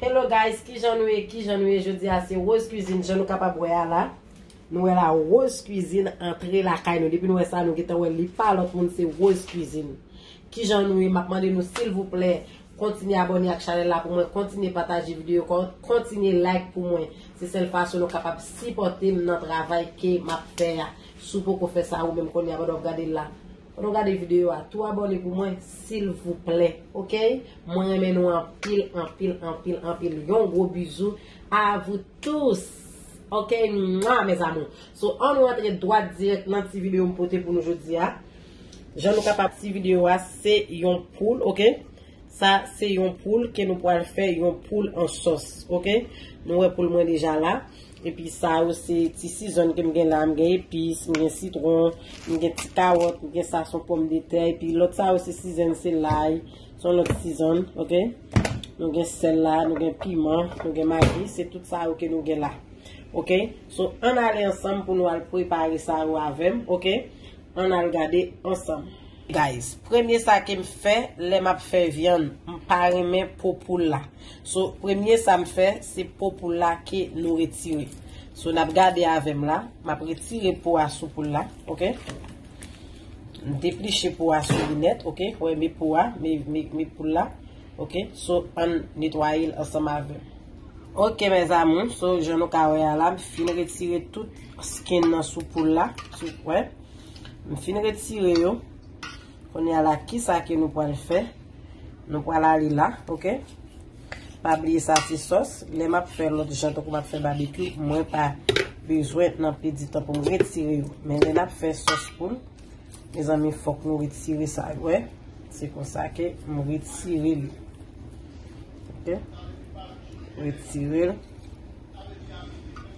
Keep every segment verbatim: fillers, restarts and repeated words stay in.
Hello guys, kijan nou ye? Kijan nou ye? Jodi a se Rose Cuisine, jan nou kapab wè a la. Nou wè la, Rose Cuisine antre lakay nou. Depi nou wè sa, nou gentan wè li pa lòt moun, se Rose Cuisine. Kijan nou ye? M ap mande nou silvouplè, kontinye abòne ak chanèl la pou mwen, kontinye pataje videyo, kon- kontinye like pou mwen. Se sèl fason nou kapab sipòte m nan travay ke m ap fè a. Si w poko fè sa ou menm kounye a pandan w ap gade l la, pandan w gade videyo a, tou abòne pou mwen, silvouplè, oke? Mwen renmen nou anpil, anpil, anpil, anpil. Yon gwo bizou à vous tous. Oke, mwa, mes amours. So, ann nou antre dwat dirèk nan ti videyo m pote pou nou jodi a. Jan nou kapab ti videyo a, se yon poul, oke? Sa, se yon poul ke nou pral fè yon poul an sòs, oke? Nou wè poul mwen deja la. Epi sa yo se ti sizòn ke m gen la. M gen epis, m gen sitwon, m gen ti kawòt, m gen sa se yon pòmdetè. Epi lòt sa yo se sizòn, se lay, se yon lòt sizòn, oke? Nou gen sèl la, nou gen piman, nou gen magi, se tout sa yo ke nou gen la. Oke? So, ann ale ansanm pou nou al prepare sa yo avè m, oke? Ann al gade ansanm. Guys, premye sa ke m fè lè m ap fè vyann, m pa renmen po poul la. So, premye sa m fè, se po poul la ke nou retire. So, n ap gade avè m la, m ap retire po a sou poul la, oke? M depliche po a sou li nèt, oke? Wè, men po a, men, men, men poul la, oke? So, ann netwaye l ansanm avè m. Oke, mes amours, so, jan nou ka wè a la, m fin retire tout skin nan sou poul la, sou, wè. M fin retire yo. Kounye a la, kisa ke nou pral fè? Nou pral ale la, oke? Pa bliye sa se sòs. Lè m ap fè lòt jan, tankou m ap fè babekyou, mwen pa bezwen nan pèdi tan pou m retire yo. Men lè n ap fè sòs poul, mezanmi, fòk nou retire sa yo, wè. Se konsa ke m retire li. Oke? Retire l.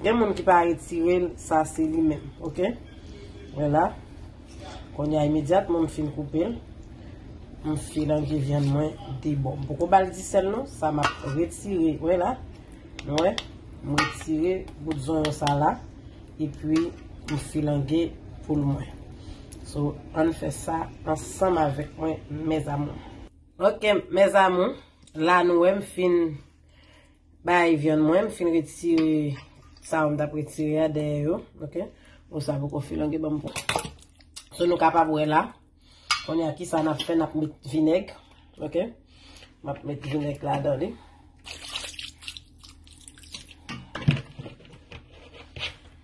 Gen moun ki pa retire l, sa se li menm, oke? Wè la. Kounye a, imedyatman m fin koupe l, m filange vyann mwen de bò. M poko ba l disèl non, sa m ap retire, wè la. Nou wè, m retire bout zonyon sa la, epi m filange poul mwen. So, ann fè sa ansanm avèk mwen, mes amours. Oke, mes amours, la nou wè m fin bay vyann mwen, m fin retire sa yo m t ap retire a dèyè yo, oke? Bon, sa poko filange, ban m pran. So, nou kapab wè la. Kounye a, kisa n ap fè? N ap met vinèg, oke? M ap met vinèg ladan li.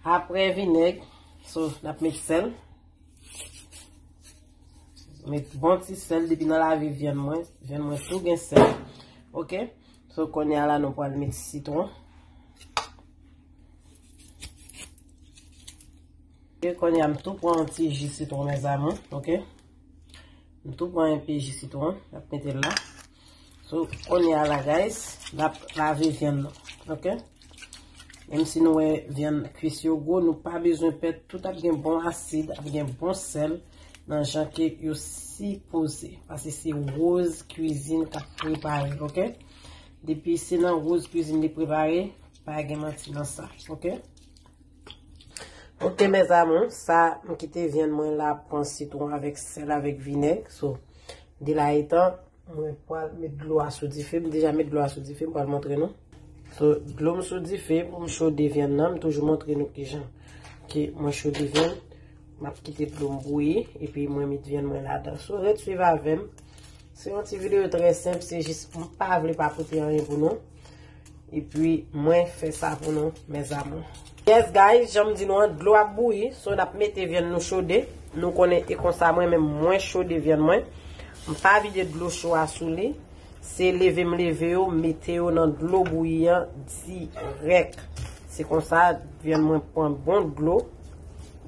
Apre vinèg, so, n ap met sèl. Met bon ti sèl depi nan lave vyann mwen. Vyann mwen tou gen sèl. Oke? So, kounye a la, nou pral met sitwon. Oke, kounye a, m tou pran yon ti ji sitwon, mes amours. Oke? M tou pran enpe ji sitwon. M ap mete l la. So, kounye a la, guys, n ap lave vyann nan. Oke? Menm si nou wè vyann kwis yo gwo, nou pa bezwen pè, tout ap gen bon asid, ap gen bon sèl nan jan ke yo sipoze. Paske se Rose Cuisine k ap prepare, oke? Depi se nan Rose Cuisine li prepare, pa gen manti nan sa, oke? Oke, mes amours, sa, m kite vyann mwen la, pran sitwon avèk sèl, avèk vinèg. So, de la etan, mwen pral met dlo a sou dife. M deja met dlo a sou dife, m pral montre nou. So, dlo m sou dife pou m chode vyann nan. M toujou montre nou kijan ke mwen chode vyann. M ap kite dlo m bouyi, epi mwen met vyann mwen ladan. So, ret swiv avè m. Se yon ti videyo trè senp, se jis m pa vle pa pote anyen pou nou. Epi, mwen fè sa pou nou, mes amours. Yes, guys, jan m di nou an, dlo ap bouyi, so n ap mete vyann nou chode. Nou konnen e konsa mwen menm mwen chode vyann mwen. M pa vide dlo cho a sou li. Se leve m leve yo, mete yo nan dlo bouyi an dirèk. Se konsa, vyann mwen pran bon dlo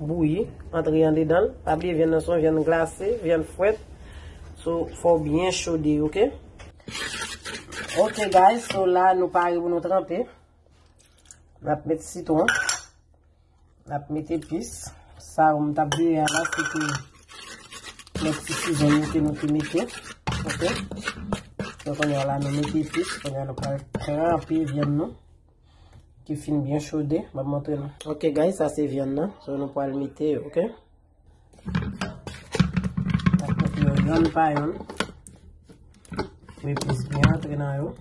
bouyi, antre andedan l. Pa bliye vyann nan se yon vyann glase, vyann frèt. So, fò w byen chode, oke? Oke, guys, so la, nou pare pou nou tranpe. N ap met sitwon. N ap met epis. Sa yo m t ap veye a la, se te lòt ti sizon yo ke nou te mete. Oke? So, kounye a la, nou mete epis. Kounye a, nou pral tranpe vyann nou. Ki fin byen chode. M ap montre nou. Oke, guys, sa se vyann nan. So, nou pral mete yo, oke? N ap mete yo yonn pa yonn. Pou epis byen antre nan yo.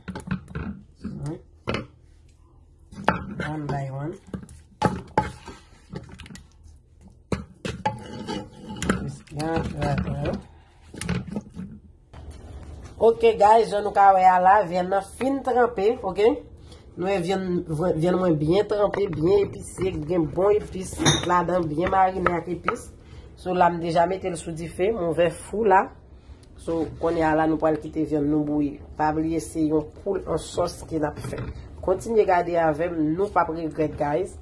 Hmm. One by one. Just gonna try it. Ok, guys, jan nou ka wè a la, vyann nan fin tranpe, ok? Nou wè vyann, vyann mwen byen tranpe, byen epise, gen bon epis ladan, byen marine ak epis. So la, m deja mete l sou dife, m ouvè fou la. So, kounye a la, nou pral kite vyann nou bouyi. Pa bliye, se yon poul an sòs ke n ap fè. Kontinye gade avè m, nou p ap regrèt, guys.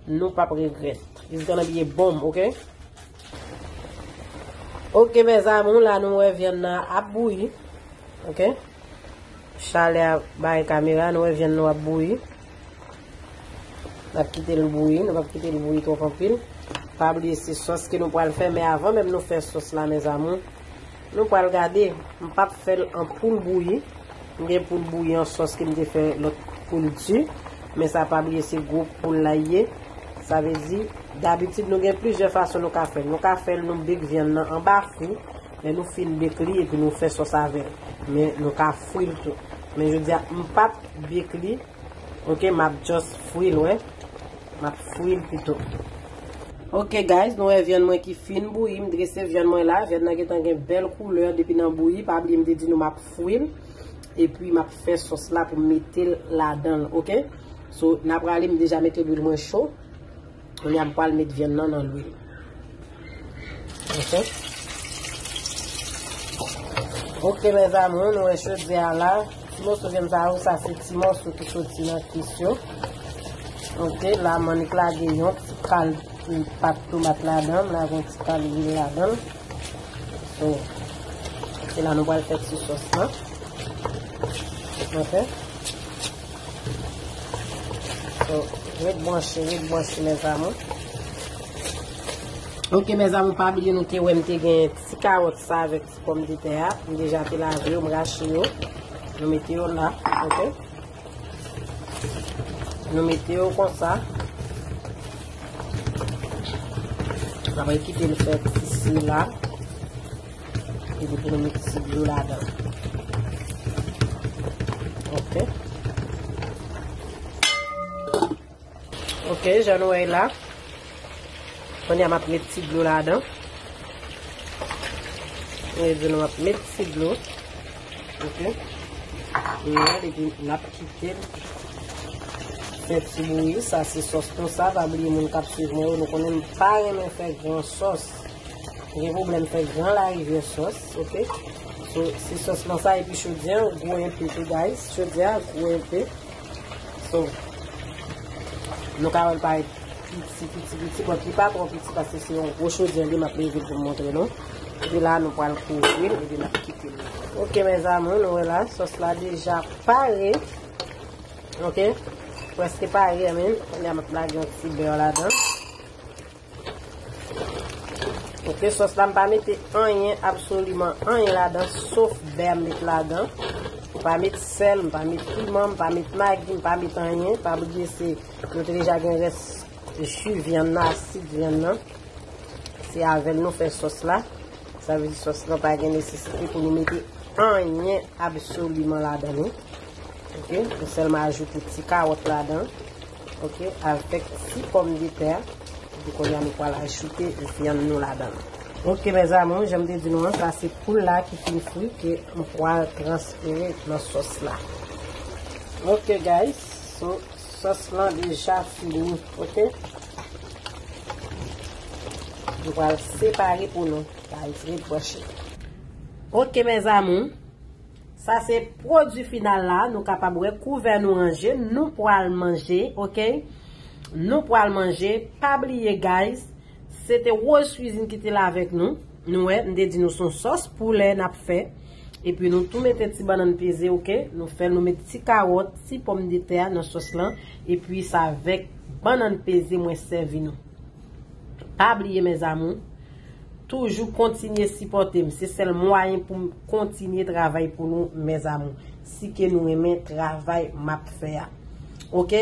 Nou p ap regrèt. It's gonna be a bomb, ok? Ok, mes amours, la nou wè vyann nan ap bouyi. Ok? Chalè a bay kamera, nou wè vyann nou ap bouyi. N ap kite l bouyi, nou p ap kite l bouyi twòp anpil. Pa bliye se sòs ke nou pral fè, men avan menm nou fè sòs la, mes amours, nou pral gade, m p ap fè l an poul bouyi. M gen poul bouyi an sòs ke m te fè lòt poul di, men sa pa bliye se gwo poul la ye. Sa vle di, dabitid nou gen plizyè fason nou ka fè l. Nou ka fè l nou bake vyann nan anba fou, lè nou fin bake li epi nou fè sòs avè l. Men nou ka fri l tou. Men jodi a, m p ap bake li. Ok, m ap just fri l, wè. M ap fri l pito. Ok, guys, nou wè vyann mwen ki fin bouyi. M drese vyann mwen la. Vyann nan gentan gen bèl koulè depi nan bouyi. Pa bliye m te di nou m ap fri l. Epi m ap fè sòs la pou m mete l ladan l, ok? So, n ap rale, m deja mete lwil mwen cho. Kounye a m pral met vyann nan nan lwil. Ok. Ok, mes amours, nou wè chodyè a la. Ti moso vyann sa yo, sa se ti moso ki soti nan kis yo. Ok, la m annik lage yon ti kal pat tomat ladan, m lage yon ti kal lwil ladan. So, se la nou pral fè ti sòs lan. Ok. So, ret branche, ret branche, mes amours. Ok, mes amours, pa bliye nou te wè m te gen ti kawòt sa avèk ti pòmdetè a. M deja te lave yo, m rache yo. Nou mete yo la, ok? Nou mete yo konsa. Apre kite l fè ti sila. Epi pou nou met ti dlo ladan. Ok. Ok, jan nou wè la. Kounye a m ap met ti dlo ladan. Mwen di nou m ap met ti dlo. Ok. Mwen, epi n ap kite l fè ti bouyi. Sa se sòs konsa. Pa bliye moun k ap swiv mwen yo, nou konnen m pa renmen fè gran sòs. M gen pwoblèm fè gran larivyè sòs, ok? So, se sòs lan sa, epi chodyè an gwo enpe tou, guys. Chodyè a gwo enpe. So, nou ka wè l parèt piti, piti, piti, but li pa twò piti paske se yon gwo chodyè li, m ap leve l pou m montre nou. Epi la, nou pral kouvri l, epi n ap kite l. Ok, mes amours, nou wè la, sòs la deja pare. Ok? Prèske pare, I mean. Kounye a, m ap lage yon ti bè ladan. Ok, sòs la, m pa mete anyen, absoliman anyen ladan, sof bè m met ladan. M pa met sèl, m pa met piman, m pa met magi, m pa met anyen. Pa bliye se, nou te deja gen rès ji vyann nan, asid vyann nan. Se avè l nou fè sòs la. Sa vle di sòs lan pa gen nesesite pou nou mete anyen absoliman ladan li. Ok, nou sèlman ajoute ti kawòt ladan. Ok, avèk ti pòmdetè. Epi kounye a nou pral ajoute vyann nou ladan. Ok, mes amours, jan m te di nou an, sa se poul la ki fin fri ke m pral transfere nan sòs la. Ok, guys, so, sòs lan deja fini, ok? Nou pral separe pou nou. Guys, ret branche. Ok, mes amours. Sa se pwodui final la. Nou kapab wè kouvè nou ranje. Nou pral manje, ok? Nou pral manje. Pa bliye, guys. Se te Rose Cuisine ki te la avèk nou. Nou wè, m te di nou se yon sòs poulè n ap fè. Epi nou tou mete ti bannann peze, ok? Nou fè l, nou met ti kawòt, ti pòmdetè nan sòs lan. Epi sa avèk bannann peze mwen sèvi nou. Pa bliye, mes amours, toujou kontinye sipòte m. Se sèl mwayen pou m kontinye travay pou nou, mes amours. Si ke nou renmen travay m ap fè a. Ok?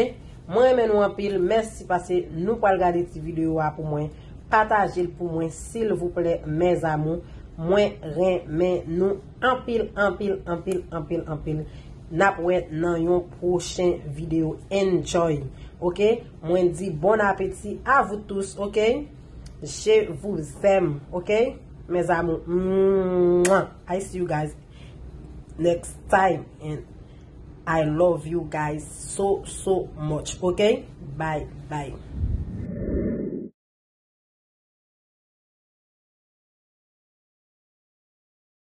Mwen renmen nou anpil. Mèsi paske nou pral gade ti videyo a pou mwen. Pataje l pou mwen, silvouplè, mes amours. Mwen renmen nou anpil, anpil, anpil, anpil, anpil. N ap wè nan yon pwochen videyo. Enjoy! Ok? Mwen di bon appétit à vous tous, ok? Je vous aime, ok? Mes amours. Mwah. I see you guys next time. And I love you guys so, so much, ok? Bye, bye.